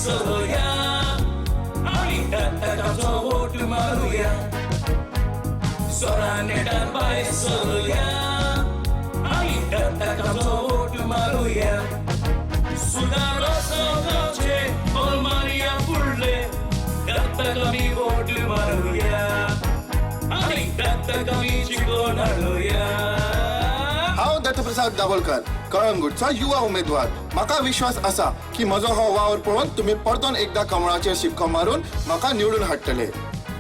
सया आनी दत्तकाचो वोट मारुया. सोरा नेटान भायर सया आनी दत्तकाचो वोट मारुया. सुदारो गांवचे बोल मारुया फुडले, दत्तक आमी वोट मारुया आनी दत्तक आमी जिखोवन हाडुया. हांव दत्तप्रसाद दाभोलकर, कळंगूटचो युवा उमेदवार. म्हाका विश्वास आसा की म्हजो हो वावर पळोवन तुमी परतून एकदा कमळाचेर शिक्को मारून म्हाका निवडून हाडटले.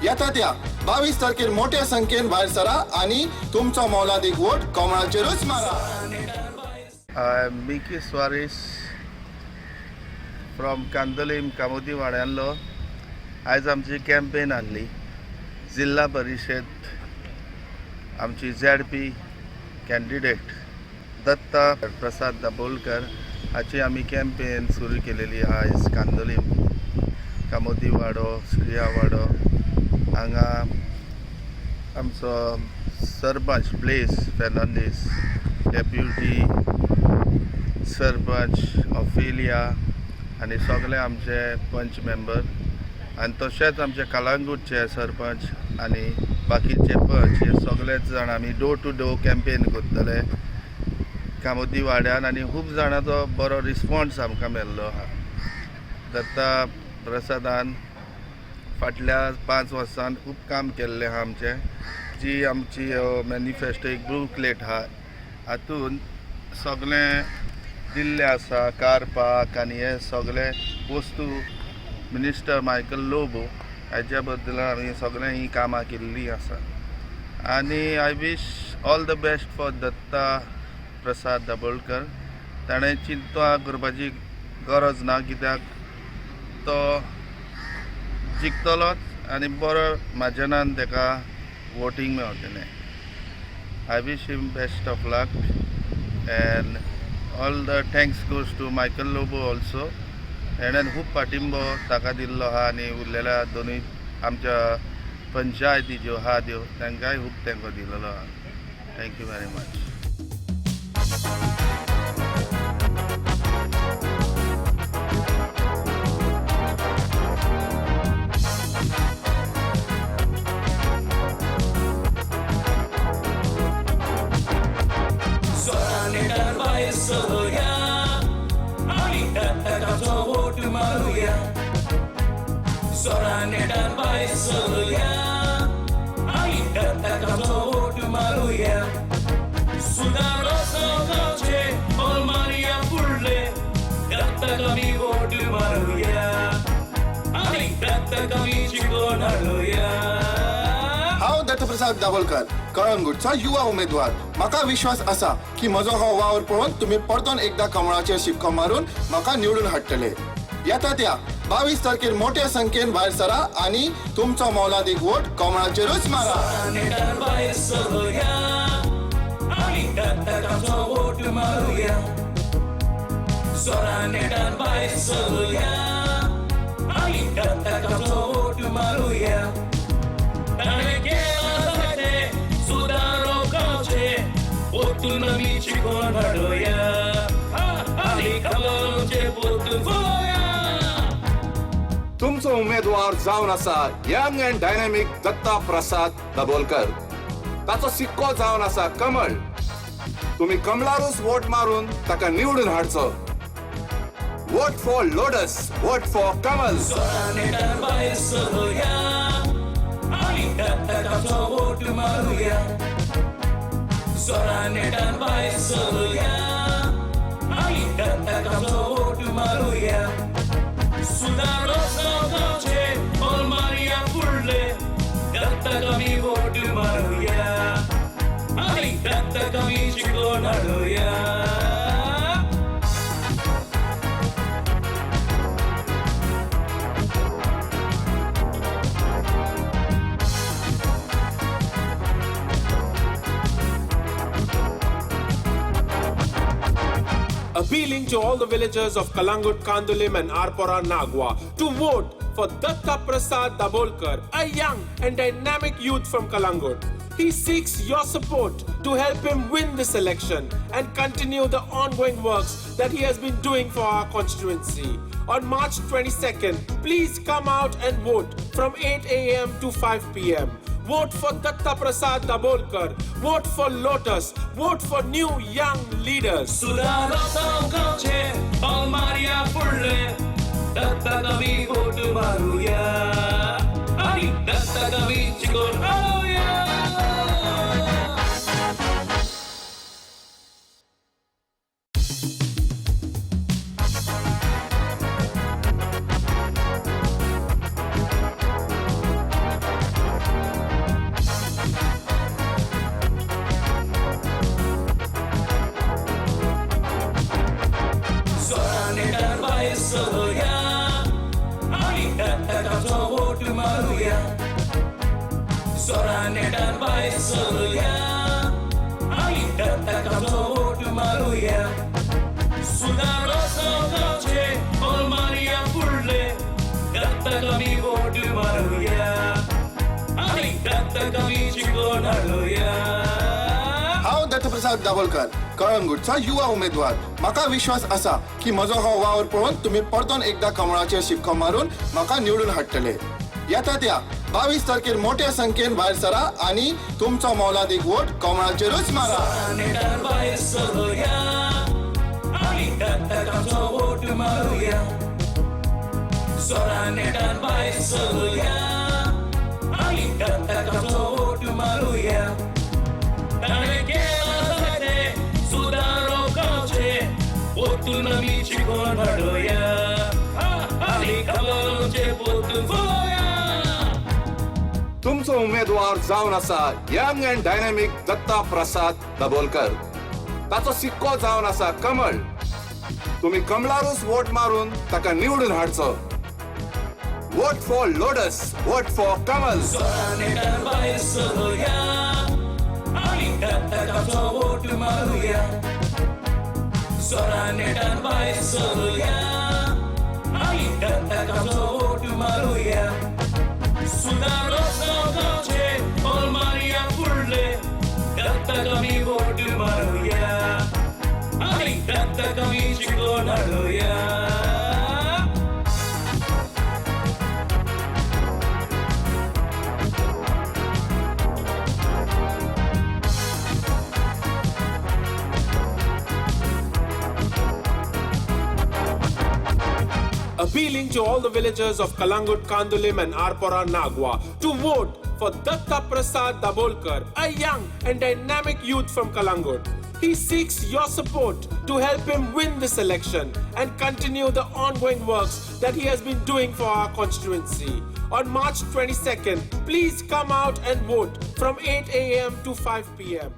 येता त्या 22 तारखेर मोठ्या संख्येन भायर सरा आनी तुमचो मोलादीक वोट कमळाचेरूच मारा. I am Mickey Suarez from Candolim, Kamodi वाड्यांलो. आयज आमची कॅम्पेन आहली जिल्हा परिशद आमची ZP candidate Datta Prasad Dabholkar हाची आमी कॅम्पेन सुरू केलेली आयज कांदोलीम, कामोदी वाडो, श्रिया वाडो हांगा. आमचो sarpanch Blaise Fernandes, deputy sarpanch Ophelia आनी सगळे आमचे पंच मेंबर आनी तशेंच आमचे कलांगूटचे सरपंच आनी बाकीचे पंच हे सगळेच जाण आमी डोर टू डोर कॅम्पेन करतले कामोदी वाड्यान. आनी खूब जाणांचो बरो रिस्पॉन्स आमकां मेळ्ळो आहा. दत्ता प्रसादान फाटल्या 5 वर्सान खूब काम केल्लें आहा. आमचें जी आमची मॅनिफेस्टो एक बुकलेट आहा, हातून सगळें दिल्लें आसा, कार पार्क आनी हे सगळे वस्तू. मिनिस्टर मायकल लोबो हाच्या बद्दल आमी सगळें ही कामां केल्लीं आसा. आनी I wish all the best for Datta Prasad Dabholkar. ताणें चिंता करपाची गरज ना, कित्याक तो जिखतलोच आनी बरो मार्जिनान ताका voting मेवतलें. I wish him best of luck and all the thanks goes to Michael Lobo also. हेणेन खूब पाठिंबो ताका दिल्लो आहा आनी उरलेल्या दोनूय आमच्या पंचायती ज्यो आहा त्यो तांकांय खूब तेंको दिलेलो आहा. Thank you very much. सोरा नेटान भायर सया आनी दत्तकाचो वोट मारुया. सोरा नेटान भायर सया आनी दत्तकाचो वोट मारुया. सुदारो गांवचे बोल मारुया फुडले, दत्तक आमी वोट मारुया आनी दत्तक आमी जिखोवन हाडुया. हांव दत्तप्रसाद दाभोलकर, कळंगूटचो युवा उमेदवार. म्हाका विश्वास आसा की म्हजो हो वावर पळोवन तुमी परतून एकदा कमळाचेर शिक्को मारून म्हाका निवडून हाडटले. येता त्या 22 तारखेर मोठ्या संख्येन भायर सरा आनी तुमचो मोलादीक वोट कमळाचेरूच मारा. नेटान भायर सया आनी दत्तकाचो वोट मारुया. सोरा नेटान भायर सया आनी दत्तकाचो वोट मारुया. ताणें केलां जायते सुदारो गांवचे, पोतून आमी जिखोवन हाडुया आनी कमळाचें पोतून फुलोया. तुमचो उमेदवार जावन आसा young and dynamic Datta Prasad Dabholkar. ताचो सिक्को जावन आसा कमळ. तुम्ही कमळारूच वोट मारून ताका निवडून हाडचो. Vote for lotus, vote for Kamal. सोरा नेटान भायर सया आनी दत्तकाचो वोट मारुया. सोरा नेटान भायर सया आनी दत्तकाचो वोट मारुया. सुदारो गांवचे बोल मारुया फुडले, दत्तक आमी वोट मारुया आनी दत्तक आमी जिखोवन हाडुया. Appealing to all the villagers of Calangute, Candolim and Arpora Nagua to vote for Datta Prasad Dabholkar, a young and dynamic youth from Calangute. He seeks your support to help him win this election and continue the ongoing works that he has been doing for our constituency. On March 22nd, please come out and vote from 8 a.m. to 5 p.m. Vote for Datta Prasad Dabolkar. Vote for Lotus. Vote for new young leaders. सुदारो गांवचे पावल मारया फुडले, दत्ताक आमी vote मारुया आनी दत्ताक आमी जिखोवन हाडुया. सोरा नेटार भायर सरुया आनी दत्ताक आमचो वोट मारुया. सोरा नेटार भायर सरुया आनी दत्ताक आमचो वोट मारुया. सुदारो गांवचे पावल मारया फुडले, दत्ताक आमी वोट मारुया आनी दत्ताक आमी जिखोवन हाडुया. हांव दत्तप्रसाद दाभोलकर, कळंगूटचा युवा उमेदवार. म्हाका विश्वास आसा की म्हजो हो वावर पळोवन तुमी परतून एकदा कमळाचेर शिक्को मारून म्हाका निवडून हाडटले. येता त्या 22 तारखेर मोठ्या संख्येन भायर सरा आनी तुमचो मोलादीक वोट कमळाचेरूच मारा. नेटार भायर सरुया आनी दत्ताक आमचो वोट मारुया. सोरा नेटार भायर सरुया आनी दत्ताक आमचो वोट मारुया. ताणें केलां जायते सुदारो गांवचे, वोटून आमी जिखोवन हाडुया आनी कमळाचें पोरतून फुलोया. तुमचो उमेदवार जावन आसा young and dynamic Datta Prasad Dabholkar. ताचो सिक्को जावन आसा कमळ. तुमी कमळारूच वोट मारून ताका निवडून हाडचो. Vote for Lotus, vote for Kamal. सोरा नेटार भायर सरुया आनी दत्ताक आमचो वोट मारुया. सोरा नेटार भायर सरुया आनी दत्ताक आमचो वोट मारुया. सुदारो गांवचे पावल मारया फुडले, दत्ताक आमी वोट मारुया आनी दत्ताक आमी जिखोवन हाडुया. Appealing to all the villagers of Kalangut, Kandulim and Arpora Nagwa to vote for Datta Prasad Dabolkar, a young and dynamic youth from Kalangut. He seeks your support to help him win this election and continue the ongoing works that he has been doing for our constituency. On March 22nd, please come out and vote from 8 a.m. to 5 p.m.